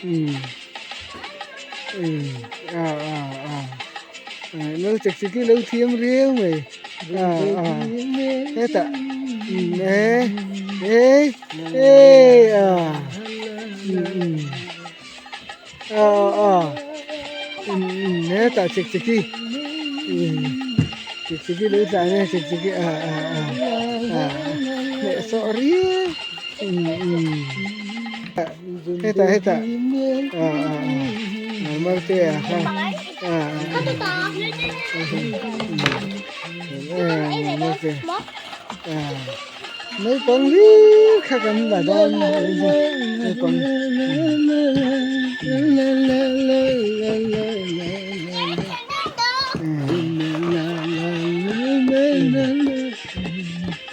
Umm umm a a a lal chek chek hi lo thiam riau mai a a hetah umm e e e a umm umm a a umm umm hetah chek chek hi umm chek chek hi lo tlan a chek chek hi a a a a hnehsawh riau umm umm. Hetah hetah ah ah ah malte ah khan ah ah malte ah naupang hlir kha kan la dawn naupang.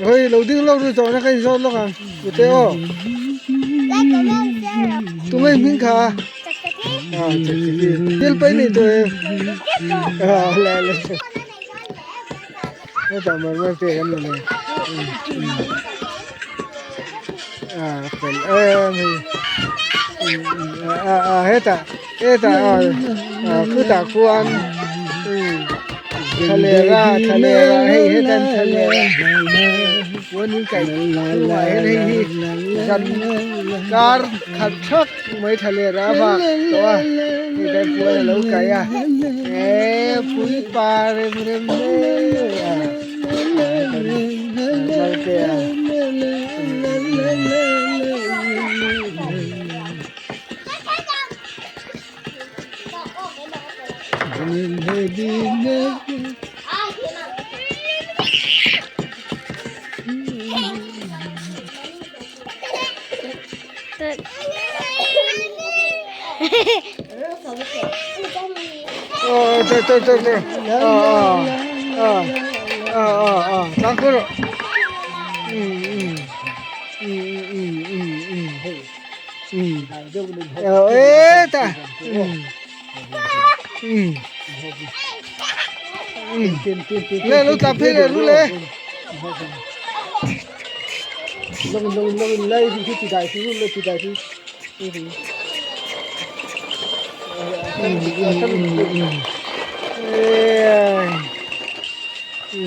Hei lo ding lawk ru zawhna ka inzawt lawk ang ute aw tunge hming kha ah chak chaki thil paih nei tawh em ah la la hetah marmar te kan la nei ah fel em hei ah ah hetah hetah ah khutah khuan Thalera thalera hei hetan thalera puanin kaih chungah hian hei hi zan kar khat thak mai thalera a vak tawh a hei kan puan a lo kaih a eee pui pa rem rem hle a naute a. Ờ, trời trời trời trời. Ờ ờ ờ ờ ờ ờ, tang rồi. Ừ ừ. Ừ ừ ừ ừ ừ. Ờ ê ta. Ừ. Ừ. Ừ. Lên lúc tập thế này lúc lên. Lông lông lông lây thì cái đại thứ lên thì đại thứ. Ừ. Ừ ừ ừ ừ. Ê. Ừ.